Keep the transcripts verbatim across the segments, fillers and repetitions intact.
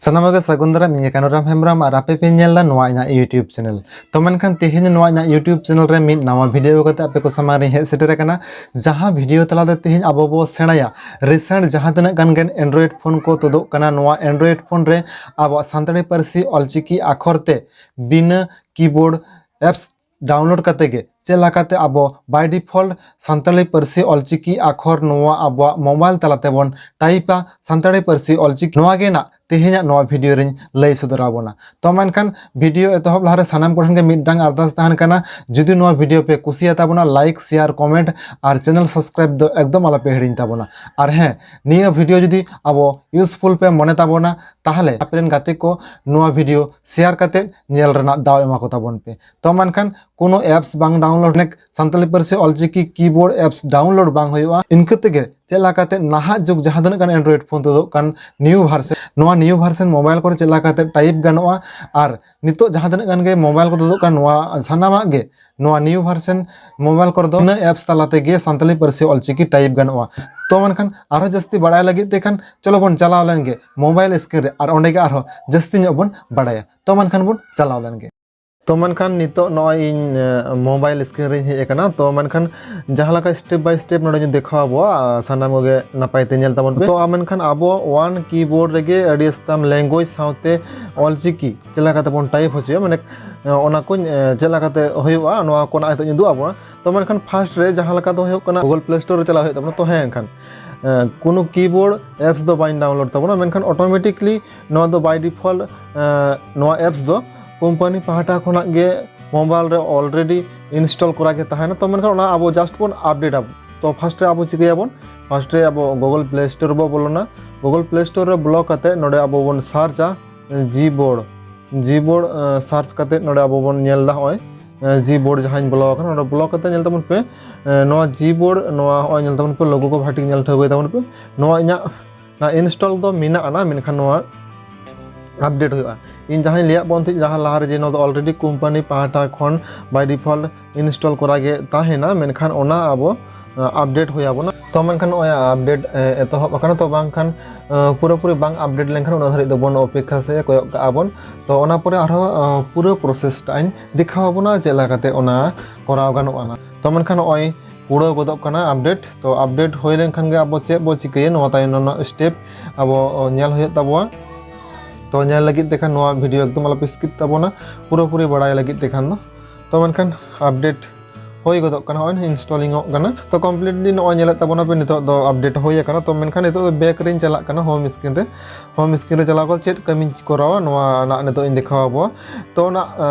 ᱥᱟᱱᱟᱢ ᱠᱚᱜᱮ ᱥᱟᱹᱜᱩᱱ ᱫᱟᱨᱟᱢ, ᱤᱧ ᱜᱮ ᱠᱟᱹᱱᱩᱨᱟᱢ ᱦᱮᱢᱵᱨᱚᱢ ᱟᱨ ᱟᱯᱮ ᱯᱮ ᱧᱮᱞ ᱮᱫᱟ ᱱᱚᱣᱟ ᱤᱧᱟᱹᱜ YouTube channel᱾ ᱛᱚ ᱢᱮᱱᱠᱷᱟᱱ ᱛᱮᱦᱮᱧ ᱱᱚᱣᱟ ᱤᱧᱟᱹᱜ YouTube channel ᱨᱮ ᱢᱤᱫ ᱱᱟᱣᱟ video ᱠᱟᱛᱮ ᱟᱯᱮ ᱠᱚ ᱥᱟᱢᱟᱝ ᱨᱤᱧ ᱦᱮᱡ ᱥᱮᱴᱮᱨ ᱟᱠᱟᱱᱟ, ᱡᱟᱦᱟᱸ video ᱛᱟᱞᱟᱛᱮ ᱛᱮᱦᱮᱧ ᱟᱵᱚ ᱵᱚ ᱥᱮᱬᱟᱭᱟ recent ᱡᱟᱦᱟᱸ ᱛᱤᱱᱟᱹᱜ ᱜᱟᱱ ᱜᱮ Android phone ᱠᱚ ᱛᱩᱫᱩᱜ ᱠᱟᱱᱟ, ᱱᱚᱣᱟ Android phone ᱨᱮ ᱟᱵᱚᱣᱟᱜ ᱥᱟᱱᱛᱟᱲᱤ ᱯᱟᱹᱨᱥᱤ ᱚᱞᱪᱤᱠᱤ ᱟᱠᱷᱚᱨ ᱛᱮ ᱵᱤᱱᱟᱹ keyboard apps download ᱠᱟᱛᱮ ᱜᱮ ᱪᱮᱫ ᱞᱮᱠᱟᱛᱮ ᱟᱵᱚ by default ᱥᱟᱱᱛᱟᱲᱤ ᱯᱟᱹᱨᱥᱤ ᱚᱞᱪᱤᱠᱤ ᱟᱠᱷᱚᱨ ᱱᱚᱣᱟ ᱟᱵᱚᱣᱟᱜ mobile ᱛᱟᱞᱟ ᱛᱮᱵᱚᱱ typeᱟ ᱥᱟᱱᱛᱟᱲᱤ ᱯᱟᱹᱨᱥᱤ ᱚᱞᱪᱤᱠᱤ, ᱱᱚᱣᱟ ᱜᱮ ᱱᱟᱜ ᱛᱮᱦᱮᱧᱟᱜ ᱱᱚᱣᱟ video ᱨᱤᱧ ᱞᱟᱹᱭ ᱥᱚᱫᱚᱨ ᱟᱵᱚᱱᱟ᱾ ᱛᱚ ᱢᱮᱱᱠᱷᱟᱱ video ᱮᱛᱚᱦᱚᱵ ᱞᱟᱦᱟᱨᱮ ᱥᱟᱱᱟᱢ ᱠᱚᱴᱷᱮᱱ ᱜᱮ ᱢᱤᱫᱴᱟᱝ ᱟᱨᱫᱟᱥ ᱛᱟᱦᱮᱱ ᱠᱟᱱᱟ, ᱡᱩᱫᱤ ᱱᱚᱣᱟ video ᱯᱮ ᱠᱩᱥᱤᱭᱟᱛᱟ ᱵᱚᱱᱟ, like, share, comment ᱟᱨ channel subscribe ᱫᱚ ᱮᱠᱫᱚᱢ ᱟᱞᱚᱯᱮ ᱦᱤᱲᱤᱧ ᱛᱟᱵᱚᱱᱟ᱾ ᱟᱨ ᱦᱮᱸ, ᱱᱤᱭᱟᱹ video ᱡᱩᱫᱤ ᱟᱵᱚ useful ᱯᱮ ᱢᱚᱱᱮ ᱛᱟᱵᱚᱱᱟ, ᱛᱟᱦᱚᱞᱮ ᱟᱯᱮᱨᱮᱱ ᱜᱟᱛᱮ ᱠᱚ ᱱᱚᱣᱟ video share ᱠᱟᱛᱮ ᱧᱮᱞ ᱨᱮᱱᱟᱜ ᱫᱟᱣ ᱮᱢᱟ ᱠᱚ ᱛᱟᱵᱚᱱ ᱯᱮ᱾ ᱛᱚ ᱢᱮᱱᱠᱷᱟᱱ ᱠᱳᱱᱳ apps ᱵᱟᱝ download, ᱥᱟᱱᱛᱟᱲᱤ ᱯᱟᱹᱨᱥᱤ ᱚᱞᱪᱤᱠᱤ keyboard apps download ᱵᱟᱝ ᱦᱩᱭᱩᱜᱼᱟ᱾ ᱤᱱᱠᱟᱹ ᱛᱮᱜᱮ ᱪᱮᱫ ᱞᱮᱠᱟᱛᱮ ᱱᱟᱦᱟᱜ ᱡᱩᱜᱽ ᱡᱟᱦᱟᱸ ᱛᱤᱱᱟᱹᱜ ᱜᱟᱱ Android phone ᱛᱩᱫᱩᱜ ᱠᱟᱱ new version, ᱱᱚᱣᱟ new version mobile ᱠᱚᱨᱮ ᱪᱮᱫ ᱞᱮᱠᱟᱛᱮ type ᱜᱟᱱᱚᱜᱼᱟ, ᱟᱨ ᱱᱤᱛᱚᱜ ᱡᱟᱦᱟᱸ ᱛᱤᱱᱟᱹᱜ ᱜᱟᱱ ᱜᱮ mobile ᱠᱚ ᱛᱩᱫᱩᱜ ᱠᱟᱱ, ᱱᱚᱣᱟ ᱥᱟᱱᱟᱢᱟᱜ ᱜᱮ ᱱᱚᱣᱟ new version mobile ᱠᱚᱨᱮ ᱫᱚ ᱤᱱᱟᱹ apps ᱛᱟᱞᱟ ᱛᱮᱜᱮ ᱥᱟᱱᱛᱟᱲᱤ ᱯᱟᱹᱨᱥᱤ ᱚᱞᱪᱤᱠᱤ type ᱜᱟᱱᱚᱜᱼᱟ᱾ ᱛᱚ ᱢᱮᱱᱠᱷᱟᱱ ᱟᱨᱦᱚᱸ ᱡᱟᱹᱥᱛᱤ ᱵᱟᱲᱟᱭ ᱞᱟᱹᱜᱤᱫ ᱛᱮ ᱠᱷᱟᱱ ᱪᱚᱞᱚ ᱵᱚᱱ ᱪᱟᱞᱟᱣ ᱞᱮᱱ ᱜᱮ mobile screen ᱨᱮ, ᱟᱨ ᱚᱸᱰᱮ ᱜᱮ ᱟᱨᱦᱚᱸ ᱡᱟᱹᱥᱛᱤ ᱧᱚᱜ ᱵᱚᱱ ᱵᱟᱲᱟᱭᱟ᱾ ᱛᱚ ᱢᱮᱱᱠᱷᱟᱱ ᱵᱚᱱ ᱪᱟᱞᱟᱣ ᱞᱮᱱ ᱜᱮ᱾ ᱛᱚ ᱢᱮᱱᱠᱷᱟᱱ ᱱᱤᱛᱚᱜ ᱱᱚᱜᱼᱚᱭ ᱤᱧ, ᱮ, mobile screen ᱨᱤᱧ ᱦᱮᱡ ᱟᱠᱟᱱᱟ᱾ ᱛᱚ ᱢᱮᱱᱠᱷᱟᱱ ᱡᱟᱦᱟᱸ ᱞᱮᱠᱟ step by step ᱱᱚᱰᱮ ᱫᱮᱠᱷᱟᱣ ᱟᱵᱚᱣᱟ, ᱟ, ᱥᱟᱱᱟᱢ ᱠᱚᱜᱮ ᱱᱟᱯᱟᱭ ᱛᱮ ᱧᱮᱞ ᱛᱟᱵᱚᱱ ᱯᱮ᱾ ᱛᱚ ᱢᱮᱱᱠᱷᱟᱱ ᱟᱵᱚ one keyboard ᱨᱮᱜᱮ ᱟᱹᱰᱤ ᱟᱥᱛᱟᱢ language ᱥᱟᱶᱛᱮ ᱚᱞᱪᱤᱠᱤ ᱪᱮᱫ ᱞᱮᱠᱟ ᱠᱟᱛᱮ ᱵᱚᱱ type ᱦᱚᱪᱚᱭᱟ, ᱢᱟᱱᱮ, ᱮ, ᱚᱱᱟ ᱠᱚᱧ, ᱮ, ᱪᱮᱫ ᱞᱮᱠᱟ ᱠᱟᱛᱮ ᱦᱩᱭᱩᱜᱼᱟ, ᱱᱚᱣᱟ ᱠᱚ ᱱᱟᱜ ᱱᱤᱛᱚᱜ ᱤᱧ ᱩᱫᱩᱜ ᱟᱵᱚᱱᱟ᱾ ᱛᱚ ᱢᱮᱱᱠᱷᱟᱱ first ᱨᱮ ᱡᱟᱦᱟᱸ ᱞᱮᱠᱟ ᱫᱚ ᱦᱩᱭᱩᱜ ᱠᱟᱱᱟ, Google Play Store ᱨᱮ ᱪᱟᱞᱟᱣ ᱦᱩᱭᱩᱜ ᱛᱟᱵᱚᱱᱟ᱾ ᱛᱚ ᱦᱮᱸ, ᱮᱱᱠᱷᱟᱱ, ᱮ, ᱠᱳᱱᱳ keyboard apps ᱫᱚ ᱵᱟᱹᱧ download ᱛᱟᱵᱚᱱᱟ, ᱢᱮᱱᱠᱷᱟᱱ automatically ᱱᱚᱣᱟ ᱫᱚ by default, ᱮ, ᱱᱚᱣᱟ apps ᱫᱚ company ᱯᱟᱦᱴᱟ ᱠᱷᱚᱱᱟᱜ ᱜᱮ mobile ᱨᱮ already install ᱠᱚᱨᱟ ᱜᱮ ᱛᱟᱦᱮᱱᱟ᱾ ᱛᱚ ᱢᱮᱱᱠᱷᱟᱱ ᱚᱱᱟ ᱟᱵᱚ just ᱵᱚᱱ update ᱟᱵᱚᱱ᱾ ᱛᱚ first ᱨᱮ ᱟᱵᱚ ᱪᱤᱠᱟᱹᱭᱟᱵᱚᱱ? First ᱨᱮ ᱟᱵᱚ Google Play Store ᱵᱚ ᱵᱚᱞᱚᱱᱟ᱾ Google Play Store ᱨᱮ ᱵᱚᱞᱚ ᱠᱟᱛᱮ ᱱᱚᱰᱮ ᱟᱵᱚ ᱵᱚᱱ searchᱟ Gboard᱾ Gboard, ᱮ, search ᱠᱟᱛᱮ ᱱᱚᱰᱮ ᱟᱵᱚ ᱵᱚᱱ ᱧᱮᱞ ᱮᱫᱟ ᱱᱚᱜᱼᱚᱭ, ᱮ, Gboard ᱡᱟᱦᱟᱸᱧ ᱵᱚᱞᱚ ᱟᱠᱟᱱᱟ, ᱱᱚᱰᱮ ᱵᱚᱞᱚ ᱠᱟᱛᱮ ᱧᱮᱞ ᱛᱟᱵᱚᱱ ᱯᱮ, ᱮ, ᱱᱚᱣᱟ Gboard, ᱱᱚᱣᱟ ᱱᱚᱜᱼᱚᱭ ᱧᱮᱞ ᱛᱟᱵᱚᱱ ᱯᱮ, logo ᱠᱚ ᱵᱷᱟᱹᱴᱤ ᱧᱮᱞ ᱴᱷᱟᱹᱣᱠᱟᱹᱭ ᱛᱟᱵᱚᱱ ᱯᱮ᱾ ᱱᱚᱣᱟ ᱤᱧᱟᱹᱜ ᱱᱚᱣᱟ install ᱫᱚ ᱢᱮᱱᱟᱜᱼᱟ, ᱢᱮᱱᱠᱷᱟᱱ ᱱᱚᱣᱟ update ᱦᱩᱭᱩᱜᱼᱟ᱾ ᱤᱧ ᱡᱟᱦᱟᱸᱧ ᱞᱟᱹᱭᱟᱫ ᱵᱚᱱ ᱛᱟᱦᱮᱸᱫ ᱡᱟᱦᱟᱸ ᱞᱟᱦᱟᱨᱮ, ᱡᱮ ᱱᱚᱣᱟ ᱫᱚ already company ᱯᱟᱦᱴᱟ ᱠᱷᱚᱱ by default install ᱠᱚᱨᱟ ᱜᱮ ᱛᱟᱦᱮᱱᱟ, ᱢᱮᱱᱠᱷᱟᱱ ᱚᱱᱟ ᱟᱵᱚ, ᱟ, update ᱦᱩᱭ ᱟᱵᱚᱱᱟ᱾ ᱛᱚ ᱢᱮᱱᱠᱷᱟᱱ ᱱᱚᱜᱼᱚᱭ ᱟᱯᱰᱮᱴ ᱮᱛᱚᱦᱚᱵ ᱟᱠᱟᱱᱟ᱾ ᱛᱚ ᱵᱟᱝᱠᱷᱟᱱ ᱯᱩᱨᱟᱹᱯᱩᱨᱤ ᱵᱟᱝ ᱟᱯᱰᱮᱴ ᱞᱮᱱᱠᱷᱟᱱ ᱩᱱᱟᱹᱜ ᱫᱷᱟᱹᱨᱤᱡ ᱫᱚᱵᱚᱱ ᱚᱯᱮᱠᱠᱷᱟ ᱥᱮ ᱠᱚᱭᱚᱜ ᱠᱟᱜᱼᱟ ᱵᱚᱱ᱾ ᱛᱚ ᱚᱱᱟ ᱯᱚᱨᱮ ᱟᱨᱦᱚᱸ ᱯᱩᱨᱟᱹ ᱯᱨᱚᱥᱮᱥ ᱴᱟᱜ ᱤᱧ ᱫᱮᱠᱷᱟᱣ ᱟᱵᱚᱱᱟ ᱪᱮᱫ ᱞᱮᱠᱟ ᱠᱟᱛᱮ ᱚᱱᱟ ᱠᱚᱨᱟᱣ ᱜᱟᱱᱚᱜᱼᱟ᱾ ᱛᱚ ᱢᱮᱱᱠᱷᱟᱱ ᱱᱚᱜᱼᱚᱭ ᱯᱩᱨᱟᱹᱣ ᱜᱚᱫᱚᱜ ᱠᱟᱱᱟ ᱟᱯᱰᱮᱴ᱾ ᱛᱚ ᱟᱯᱰᱮᱴ ᱦᱩᱭ ᱞᱮᱱᱠᱷᱟᱱ ᱜᱮ ᱟᱵᱚ ᱪᱮᱫ ᱵᱚ ᱪᱤᱠᱟᱹᱭᱟ, ᱱᱚᱣᱟ ᱛᱟᱭᱱᱚᱢ ᱨᱮᱱᱟᱜ ᱥᱴᱮᱯ ᱟᱵᱚ ᱧᱮᱞ ᱦᱩᱭᱩᱜ ᱛᱟᱵᱚᱱᱟ᱾ ᱛᱚ ᱧᱮᱞ ᱞᱟᱹᱜᱤᱫ ᱛᱮᱠᱷᱟᱱ ᱱᱚᱣᱟ ᱵᱷᱤᱰᱤᱭᱳ ᱮᱠᱫᱚᱢ ᱟᱞᱚᱯᱮ ᱥᱠᱤᱯ ᱛᱟᱵᱚᱱᱟ, ᱯᱩᱨᱟᱹᱯᱩᱨᱤ ᱵᱟᱲᱟᱭ ᱞᱟᱹᱜᱤᱫ ᱛᱮᱠᱷᱟᱱ ᱫᱚ᱾ ᱛᱚ ᱢᱮᱱᱠᱷᱟᱱ ᱟᱯᱰᱮᱴ ᱦᱩᱭ ᱜᱚᱫᱚᱜ ᱠᱟᱱᱟ, ᱱᱚᱜᱼᱚᱭ ᱤᱱᱥᱴᱚᱞᱤᱝ ᱚᱜ ᱠᱟᱱᱟ᱾ ᱛᱚ ᱠᱚᱢᱯᱞᱤᱴᱞᱤ ᱱᱚᱜᱼᱚᱭ ᱧᱮᱞᱮᱫ ᱛᱟᱵᱚᱱᱟ ᱯᱮ, ᱱᱤᱛᱚᱜ ᱫᱚ ᱟᱯᱰᱮᱴ ᱦᱩᱭ ᱟᱠᱟᱱᱟ᱾ ᱛᱚ ᱢᱮᱱᱠᱷᱟᱱ ᱱᱤᱛᱚᱜ ᱫᱚ ᱵᱮᱠ ᱨᱤᱧ ᱪᱟᱞᱟᱜ ᱠᱟᱱᱟ ᱦᱳᱢ ᱥᱠᱨᱤᱱ ᱨᱮ᱾ ᱦᱳᱢ ᱥᱠᱨᱤᱱ ᱨᱮ ᱪᱟᱞᱟᱣ ᱠᱟᱛᱮ ᱪᱮᱫ ᱠᱟᱹᱢᱤᱧ ᱠᱚᱨᱟᱣᱟ, ᱱᱚᱣᱟ ᱱᱟᱜ ᱱᱤᱛᱚᱜ ᱤᱧ ᱫᱮᱠᱷᱟᱣ ᱟᱵᱚᱣᱟ᱾ ᱛᱚ ᱚᱱᱟ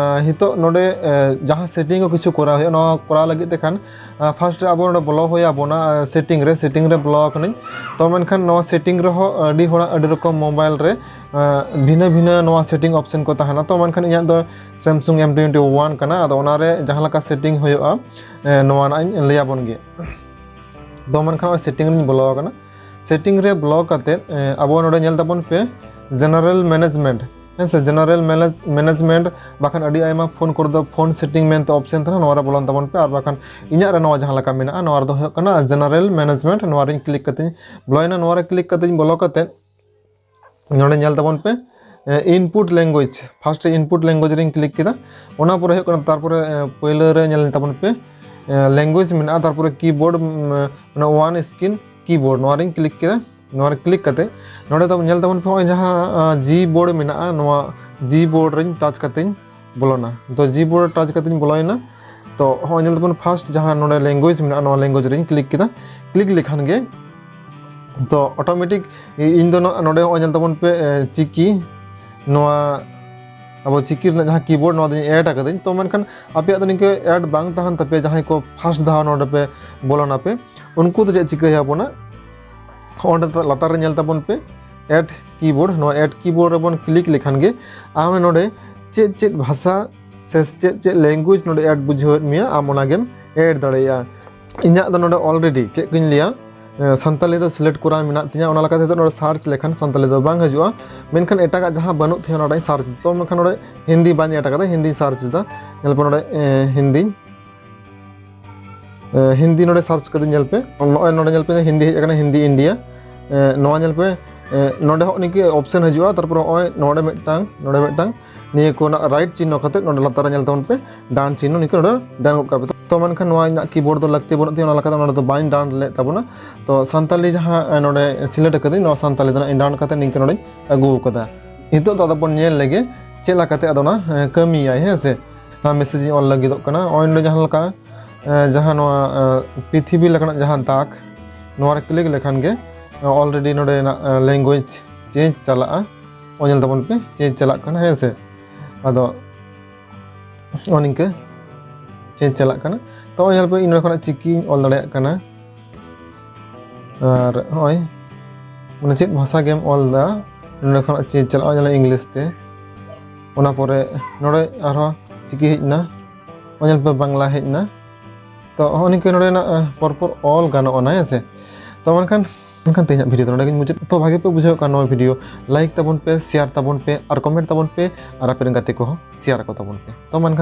ᱱᱤᱛᱚᱜ ᱱᱚᱰᱮ ᱡᱟᱦᱟᱸ ᱥᱮᱴᱤᱝ ᱠᱚ ᱠᱤᱪᱷᱩ ᱠᱚᱨᱟᱣ ᱦᱩᱭᱩᱜᱼᱟ, ᱱᱚᱣᱟ ᱠᱚᱨᱟᱣ ᱞᱟᱹᱜᱤᱫ ᱛᱮᱠᱷᱟᱱ ᱯᱷᱟᱥᱴ ᱨᱮ ᱟᱵᱚ ᱱᱚᱰᱮ ᱵᱚᱞᱚ ᱦᱩᱭ ᱟᱵᱚᱱᱟ ᱥᱮᱴᱤᱝ ᱨᱮ᱾ ᱥᱮᱴᱤᱝ ᱨᱮ ᱵᱚᱞᱚ ᱟᱠᱟᱱᱟᱹᱧ᱾ ᱛᱚ ᱢᱮᱱᱠᱷᱟᱱ ᱱᱚᱣᱟ ᱥᱮᱴᱤᱝ ᱨᱮᱦᱚᱸ ᱟᱹᱰᱤ ᱦᱚᱲᱟᱜ ᱟᱹᱰᱤ ᱨᱚᱠᱚᱢ ᱢᱳᱵᱟᱭᱤᱞ ᱨᱮ ᱵᱷᱤᱱᱟᱹ ᱵᱷᱤᱱᱟᱹ ᱱᱚᱣᱟ ᱥᱮᱴᱤᱝ ᱚᱯᱥᱮᱱ ᱠᱚ ᱛᱟᱦᱮᱱᱟ᱾ ᱛᱚ ᱢᱮᱱᱠᱷᱟᱱ ᱤᱧᱟᱹᱜ ᱫᱚ ᱥᱮᱢᱥᱩᱝ ᱮᱢ ᱴᱩᱭᱮᱱᱴᱤ ᱳᱣᱟᱱ ᱠᱟᱱᱟ, ᱟᱫᱚ ᱚᱱᱟᱨᱮ ᱡᱟᱦᱟᱸ ᱞᱮᱠᱟ ᱥᱮᱴᱤᱝ ᱦᱩᱭᱩᱜᱼᱟ ᱱᱚᱣᱟ ᱱᱟᱜ ᱤᱧ ᱞᱟᱹᱭ ᱟᱵᱚᱱ ᱜᱮ᱾ ᱛᱚ ᱢᱮᱱᱠᱷᱟᱱ ᱱᱚᱜᱼᱚᱭ ᱥᱮᱴᱤᱝ ᱨᱤᱧ ᱵᱚᱞᱚ ᱟᱠᱟᱱᱟ᱾ ᱥᱮᱴᱤᱝ ᱨᱮ ᱵᱚᱞᱚ ᱠᱟᱛᱮ ᱟᱵᱚ ᱱᱚᱰᱮ ᱧᱮᱞ ᱛᱟᱵᱚᱱ ᱯᱮ ᱡᱮᱱᱟᱨᱮᱞ ᱢᱮᱱᱮᱡᱽᱢᱮᱱᱴ, ᱦᱮᱸ ᱥᱮ, ᱡᱮᱱᱟᱨᱮᱞ ᱢᱮᱱᱮᱡᱽᱢᱮᱱᱴ᱾ ᱵᱟᱠᱷᱟᱱ ᱟᱹᱰᱤ ᱟᱭᱢᱟ ᱯᱷᱳᱱ ᱠᱚᱨᱮ ᱫᱚ ᱯᱷᱳᱱ ᱥᱮᱴᱤᱝ ᱢᱮᱱᱛᱮ ᱚᱯᱥᱮᱱ ᱛᱟᱦᱮᱱᱟ, ᱱᱚᱣᱟ ᱨᱮ ᱵᱚᱞᱚᱱ ᱛᱟᱵᱚᱱ ᱯᱮ᱾ ᱟᱨ ᱵᱟᱠᱷᱟᱱ ᱤᱧᱟᱹᱜ ᱨᱮ ᱱᱚᱣᱟ ᱡᱟᱦᱟᱸ ᱞᱮᱠᱟ ᱢᱮᱱᱟᱜᱼᱟ, ᱱᱚᱣᱟ ᱨᱮᱫᱚ ᱦᱩᱭᱩᱜ ᱠᱟᱱᱟ ᱡᱮᱱᱟᱨᱮᱞ ᱢᱮᱱᱮᱡᱽᱢᱮᱱᱴ᱾ ᱱᱚᱣᱟ ᱨᱤᱧ ᱠᱞᱤᱠ ᱠᱟᱛᱮᱧ ᱵᱚᱞᱚᱭᱮᱱᱟ᱾ ᱱᱚᱣᱟ ᱨᱮ ᱠᱞᱤᱠ ᱠᱟᱛᱮᱧ ᱵᱚᱞᱚ ᱠᱟᱛᱮ ᱱᱚᱰᱮ ᱧᱮᱞ ᱛᱟᱵᱚᱱ ᱯᱮ ᱤᱱᱯᱩᱴ ᱞᱮᱝᱜᱩᱭᱮᱡᱽ, ᱯᱷᱟᱥᱴ ᱨᱮ ᱤᱱᱯᱩᱴ ᱞᱮᱝᱜᱩᱭᱮᱡᱽ ᱨᱤᱧ ᱠᱞᱤᱠ ᱠᱮᱫᱟ᱾ ᱚᱱᱟ ᱯᱚᱨᱮ ᱦᱩᱭᱩᱜ ᱠᱟᱱᱟ, ᱛᱟᱨᱯᱚᱨᱮ ᱯᱳᱭᱞᱳ ᱨᱮ ᱧᱮᱞ ᱛᱟᱵᱚᱱ ᱯᱮ ᱞᱮᱝᱜᱩᱭᱮᱡᱽ ᱢᱮᱱᱟᱜᱼᱟ, ᱛᱟᱨᱯᱚᱨᱮ ᱠᱤᱵᱳᱨᱰ ᱢᱟᱱᱮ ᱳᱣᱟᱱ ᱥᱠᱨᱤᱱ ᱠᱤᱵᱳᱨᱰ, ᱱᱚᱣᱟ ᱨᱤᱧ ᱠᱞᱤᱠ ᱠᱮᱫᱟ᱾ ᱱᱚᱣᱟ ᱨᱮ ᱠᱞᱤᱠ ᱠᱟᱛᱮ ᱱᱚᱰᱮ ᱛᱟᱵᱚᱱ ᱧᱮᱞ ᱛᱟᱵᱚᱱ ᱯᱮ ᱱᱚᱜᱼᱚᱭ ᱡᱟᱦᱟᱸ ᱡᱤ ᱵᱳᱨᱰ ᱢᱮᱱᱟᱜᱼᱟ, ᱱᱚᱣᱟ ᱡᱤ ᱵᱳᱨᱰ ᱨᱤᱧ ᱴᱟᱪ ᱠᱟᱛᱮᱧ ᱵᱚᱞᱚᱱᱟ᱾ ᱛᱚ ᱡᱤ ᱵᱳᱨᱰ ᱴᱟᱪ ᱠᱟᱛᱮᱧ ᱵᱚᱞᱚᱭᱮᱱᱟ᱾ ᱛᱚ ᱦᱚᱸᱜᱼᱚᱭ ᱧᱮᱞ ᱛᱟᱵᱚᱱ ᱯᱷᱟᱥᱴ ᱡᱟᱦᱟᱸ ᱱᱚᱰᱮ ᱞᱮᱝᱜᱩᱭᱮᱡᱽ ᱢᱮᱱᱟᱜᱼᱟ, ᱱᱚᱣᱟ ᱞᱮᱝᱜᱩᱭᱮᱡᱽ ᱨᱤᱧ ᱠᱞᱤᱠ ᱠᱮᱫᱟ᱾ ᱠᱞᱤᱠ ᱞᱮᱠᱷᱟᱱ ᱜᱮ ᱛᱚ ᱚᱴᱳᱢᱮᱴᱤᱠ ᱤᱧ ᱫᱚ ᱱᱚ-, ᱱᱚᱰᱮ ᱦᱚᱸᱜᱼᱚᱭ ᱧᱮᱞ ᱛᱟᱵᱚᱱ ᱯᱮ ᱪᱤᱠᱤ, ᱱᱚᱣᱟ ᱟᱵᱚ ᱪᱤᱠᱤ ᱨᱮᱱᱟᱜ ᱡᱟᱦᱟᱸ ᱠᱤᱵᱳᱨᱰ, ᱱᱚᱣᱟ ᱫᱚᱧ ᱮᱰ ᱟᱠᱟᱫᱟᱹᱧ᱾ ᱛᱚ ᱢᱮᱱᱠᱷᱟᱱ ᱟᱯᱮᱭᱟᱜ ᱫᱚ ᱱᱤᱝᱠᱟᱹ ᱮᱰ ᱵᱟᱝ ᱛᱟᱦᱮᱱ ᱛᱟᱯᱮᱭᱟ, ᱡᱟᱦᱟᱸᱭ ᱠᱚ ᱯᱷᱟᱥᱴ ᱫᱷᱟᱣ ᱱᱚᱰᱮ ᱯᱮ ᱵᱚᱞᱚᱱᱟᱯᱮ, ᱩᱱᱠᱩ ᱫᱚ ᱪᱮᱫ ᱪᱤᱠᱟᱹᱭ ᱟᱵᱚᱱᱟ, ᱚᱸᱰᱮ ᱞᱟᱛᱟᱨ ᱨᱮ ᱧᱮᱞ ᱛᱟᱵᱚᱱ ᱯᱮ ᱮᱰ ᱠᱤᱵᱳᱨᱰ, ᱱᱚᱣᱟ ᱮᱰ ᱠᱤᱵᱳᱨᱰ ᱨᱮᱵᱚᱱ ᱠᱞᱤᱠ ᱞᱮᱠᱷᱟᱱ ᱜᱮ ᱟᱢ ᱱᱚᱰᱮ ᱪᱮᱫ ᱪᱮᱫ ᱵᱷᱟᱥᱟ ᱥᱮ ᱪᱮᱫ ᱪᱮᱫ ᱞᱮᱝᱜᱩᱭᱮᱡᱽ ᱱᱚᱰᱮ ᱮᱰ ᱵᱩᱡᱷᱟᱹᱣᱮᱫ ᱢᱮᱭᱟ, ᱟᱢ ᱚᱱᱟᱜᱮᱢ ᱮᱰ ᱫᱟᱲᱮᱭᱟᱜᱼᱟ᱾ ᱤᱧᱟᱹᱜ ᱫᱚ ᱱᱚᱰᱮ ᱚᱞᱨᱮᱰᱤ ᱪᱮᱫ ᱠᱚᱧ ᱞᱟᱹᱭᱟ, ᱥᱟᱱᱛᱟᱞᱤ ᱫᱚ ᱥᱤᱞᱮᱠᱴ ᱠᱚᱨᱟᱣ ᱢᱮᱱᱟᱜ ᱛᱤᱧᱟᱹ, ᱚᱱᱟ ᱞᱮᱠᱟᱛᱮ ᱱᱚᱰᱮ ᱥᱟᱨᱪ ᱞᱮᱠᱷᱟᱱ ᱥᱟᱱᱛᱟᱞᱤ ᱫᱚ ᱵᱟᱝ ᱦᱤᱡᱩᱜᱼᱟ, ᱢᱮᱱᱠᱷᱟᱱ ᱮᱴᱟᱜᱟᱜ ᱡᱟᱦᱟᱸ ᱵᱟᱹᱱᱩᱜ ᱛᱤᱧᱟᱹ ᱚᱱᱟᱴᱟᱜ ᱤᱧ ᱥᱟᱨᱪ ᱮᱫᱟ᱾ ᱛᱚ ᱢᱮᱱᱠᱷᱟᱱ ᱱᱚᱰᱮ ᱦᱤᱱᱫᱤ ᱵᱟᱹᱧ ᱮᱰ ᱟᱠᱟᱫᱟ, ᱦᱤᱱᱫᱤᱧ ᱥᱟᱨᱪ ᱮᱫᱟ᱾ ᱧᱮᱞ ᱯᱮ ᱱᱚᱰᱮ ᱦᱤᱱᱫᱤ ᱦᱤᱱᱫᱤ ᱱᱚᱰᱮ ᱥᱟᱨᱪ ᱠᱟᱛᱮ ᱧᱮᱞ ᱯᱮ᱾ ᱱᱚᱜᱼᱚᱭ ᱱᱚᱰᱮ ᱧᱮᱞ ᱯᱮ, ᱦᱤᱱᱫᱤ ᱦᱮᱡ ᱟᱠᱟᱱᱟ, ᱦᱤᱱᱫᱤ ᱤᱱᱰᱤᱭᱟ᱾ ᱱᱚᱣᱟ ᱧᱮᱞ ᱯᱮ, ᱱᱚᱰᱮ ᱦᱚᱸ ᱱᱤᱝᱠᱟᱹ ᱚᱯᱥᱮᱱ ᱦᱤᱡᱩᱜᱼᱟ᱾ ᱛᱟᱨᱯᱚᱨᱮ ᱱᱚᱜᱼᱚᱭ ᱱᱚᱰᱮ ᱢᱤᱫᱴᱟᱝ, ᱱᱚᱰᱮ ᱢᱤᱫᱴᱟᱝ, ᱱᱤᱭᱟᱹ ᱠᱚ ᱨᱮᱱᱟᱜ ᱨᱟᱭᱤᱴ ᱪᱤᱱᱦᱚ ᱠᱟᱛᱮ ᱱᱚᱰᱮ ᱞᱟᱛᱟᱨ ᱨᱮ ᱧᱮᱞ ᱛᱟᱵᱚᱱ ᱯᱮ, ᱰᱟᱱ ᱪᱤᱱᱦᱚ ᱱᱤᱝᱠᱟᱹ ᱱᱚᱰᱮ ᱰᱟᱱ ᱜᱚᱫ ᱠᱟᱜ ᱯᱮ᱾ ᱛᱚ ᱢᱮᱱᱠᱷᱟᱱ ᱱᱚᱣᱟ ᱤᱧᱟᱹᱜ ᱠᱤᱵᱳᱨᱰ ᱫᱚ ᱞᱟᱹᱠᱛᱤ ᱵᱟᱹᱱᱩᱜ ᱛᱤᱧᱟᱹ, ᱚᱱᱟ ᱞᱮᱠᱟᱛᱮ ᱱᱚᱰᱮ ᱫᱚ ᱵᱟᱹᱧ ᱰᱟᱱ ᱞᱮᱫ ᱛᱟᱵᱚᱱᱟ᱾ ᱛᱚ ᱥᱟᱱᱛᱟᱞᱤ ᱡᱟᱦᱟᱸ ᱱᱚᱰᱮ ᱥᱤᱞᱮᱠᱴ ᱟᱠᱟᱫᱟᱹᱧ, ᱱᱚᱣᱟ ᱥᱟᱱᱛᱟᱞᱤ ᱫᱚ ᱱᱟᱜ ᱤᱧ ᱰᱟᱱ ᱠᱟᱛᱮ ᱱᱤᱝᱠᱟᱹ ᱱᱚᱰᱮᱧ ᱟᱹᱜᱩ ᱟᱠᱟᱫᱟ᱾ ᱱᱤᱛᱚᱜ ᱫᱚ ᱟᱫᱚ ᱵᱚᱱ ᱧᱮᱞ ᱞᱮᱜᱮ ᱪᱮᱫ ᱞᱮᱠᱟᱛᱮ ᱟᱫᱚ ᱚᱱᱟ ᱠᱟᱹᱢᱤᱭᱟᱭ, ᱦᱮᱸ ᱥᱮ᱾ ᱱᱚᱣᱟ ᱢᱮᱥᱮᱡᱽ ᱤᱧ ᱚᱞ ᱞᱟᱹᱜᱤᱫᱚᱜ ᱠᱟᱱᱟ᱾ ᱱᱚᱜᱼᱚᱭ ᱱᱚᱰᱮ ᱡᱟᱦᱟᱸ ᱞᱮᱠᱟ, ᱡᱟᱦᱟᱸ ᱱᱚᱣᱟ ᱯᱨᱤᱛᱷᱤᱵᱤ ᱞᱮᱠᱟᱱᱟᱜ ᱡᱟᱦᱟᱸ ᱫᱟᱜᱽ, ᱱᱚᱣᱟ ᱨᱮ ᱠᱞᱤᱠ ᱞᱮᱠᱷᱟᱱ ᱜᱮ ᱚᱞᱨᱮᱰᱤ ᱱᱚᱰᱮᱱᱟᱜ ᱞᱮᱝᱜᱩᱭᱮᱡᱽ ᱪᱮᱧᱡᱽ ᱪᱟᱞᱟᱜᱼᱟ᱾ ᱚ, ᱧᱮᱞ ᱛᱟᱵᱚᱱ ᱯᱮ, ᱪᱮᱧᱡᱽ ᱪᱟᱞᱟᱜ ᱠᱟᱱᱟ, ᱦᱮᱸ ᱥᱮ᱾ ᱟᱫᱚ ᱱᱚᱜᱼᱚ ᱱᱤᱝᱠᱟᱹ ᱪᱮᱧᱡᱽ ᱪᱟᱞᱟᱜ ᱠᱟᱱᱟ᱾ ᱛᱚ ᱱᱚᱜᱼᱚᱭ ᱧᱮᱞ ᱯᱮ, ᱤᱧ ᱱᱚᱰᱮ ᱠᱷᱚᱱᱟᱜ ᱪᱤᱠᱤᱧ ᱚᱞ ᱫᱟᱲᱮᱭᱟᱜ ᱠᱟᱱᱟ᱾ ᱟᱨ ᱱᱚᱜᱼᱚᱭ ᱢᱟᱱᱮ ᱪᱮᱫ ᱵᱷᱟᱥᱟ ᱜᱮᱢ ᱚᱞ ᱮᱫᱟ, ᱱᱚᱰᱮ ᱠᱷᱚᱱᱟᱜ ᱪᱮᱧᱡᱽ ᱪᱟᱞᱟᱜᱼᱟ, ᱧᱮᱞ ᱤᱝᱞᱤᱥ ᱛᱮ᱾ ᱚᱱᱟ ᱯᱚᱨᱮ ᱱᱚᱰᱮ ᱟᱨᱦᱚᱸ ᱪᱤᱠᱤ ᱦᱮᱡ ᱮᱱᱟ, ᱱᱚᱜᱼᱚᱭ ᱧᱮᱞ ᱯᱮ, ᱵᱟᱝᱞᱟ ᱦᱮᱡ ᱮᱱᱟ᱾ ᱛᱚ ᱱᱚᱜᱼᱚ ᱱᱤᱝᱠᱟᱹ ᱱᱚᱰᱮᱱᱟᱜ ᱯᱚᱨᱯᱚᱨ ᱚᱞ ᱜᱟᱱᱚᱜᱼᱟ, ᱦᱮᱸ ᱥᱮ᱾ ᱛᱚ ᱢᱮᱱᱠᱷᱟᱱ ᱢᱮᱱᱠᱷᱟᱱ ᱛᱮᱦᱮᱧᱟᱜ ᱵᱷᱤᱰᱤᱭᱳ ᱫᱚ ᱱᱚᱰᱮ ᱜᱤᱧ ᱢᱩᱪᱟᱹᱫ᱾ ᱛᱚ ᱵᱷᱟᱜᱮ ᱯᱮ ᱵᱩᱡᱷᱟᱹᱣ ᱠᱷᱟᱱ ᱱᱚᱣᱟ ᱵᱷᱤᱰᱤᱭᱳ ᱞᱟᱭᱤᱠ ᱛᱟᱵᱚᱱ ᱯᱮ, ᱥᱮᱭᱟᱨ ᱛᱟᱵᱚᱱ ᱯᱮ, ᱟᱨ ᱠᱚᱢᱮᱱᱴ ᱛᱟᱵᱚᱱ ᱯᱮ, ᱟᱨ ᱟᱯᱮ ᱨᱮᱱ ᱜᱟᱛᱮ ᱠᱚᱦᱚᱸ ᱥᱮᱭᱟᱨ ᱟᱠᱚ ᱛᱟᱵᱚᱱ ᱯᱮ᱾ ᱛᱚ ᱢᱮᱱᱠᱷᱟᱱ